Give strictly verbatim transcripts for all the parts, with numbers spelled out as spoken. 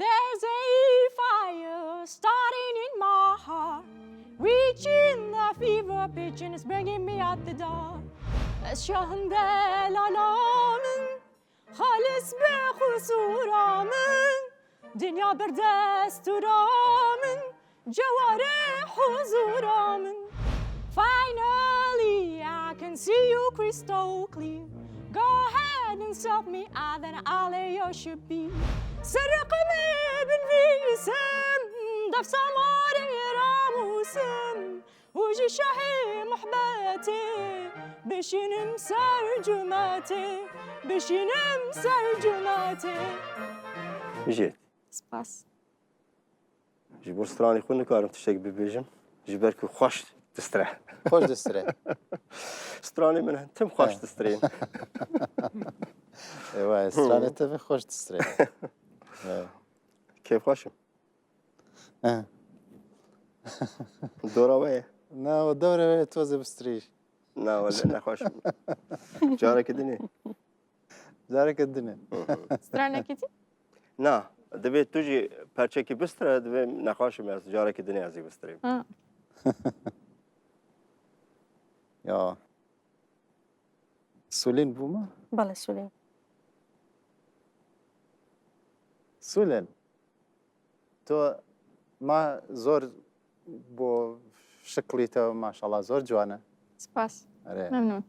There's a fire starting in my heart, reaching the fever pitch and it's bringing me out the dark. Ez şahinde lala min, xalis be xusûra min, dinya ber destûra min, cewarê huzûra min. Finally, I can see you crystal clear. Go ahead and stop me, I then I'll lay your ship be. Ser reqemê binvîsim, def samarê ramûsim, û ji şahê muhbetê bişînim ser cumetê, bişînim ser cumetê. Bijêt. Spas. Ji bo stranê xwe nikarim tiştek bibêjim, ji ber ku xweş distire. Xweş distire. Stranê min tim xweş He. distrên. Ewa, stranê te vê xweş distrê. Ewa. Kêfxweş im. He. Dora we ye? Na, o dora we tozê bistrî. Na, wele nexweş im. Careke dinê. Careke dinê. Stranekî dî? Na, divê tu jî perçekî bistire, divê nexweş im ez, careke dinê ez ê bistirêm. Ha. Ya. Sulîn bû mu? Bele, Sulîn. Sulîn, tu ma zor bo şiklî te, maşallah, zor ciwan e. Spas. Erê. Memnûn.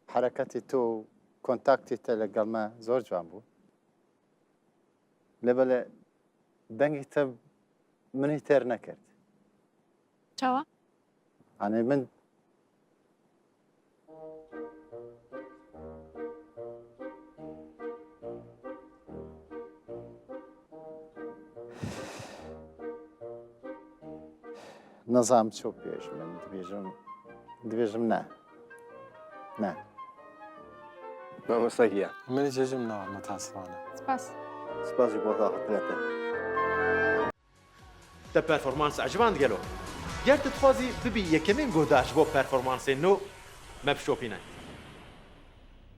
Hereketî tu û kontaktî te legel me zor ciwan bû. Lê belê dengê te min hî têr nekird. Çawa? Yanî min Nizanim çi bêjim, min dibêjim, dibêjim ne. Ne. Mamosta Giya. Min jî jim na, mutesifane. Spas. Spas ji bo daxistina te. Te performans eciban digelo. Ger tu dixwazî bibî yekemîn guhdar ji bo performansên nû, me bişopîne.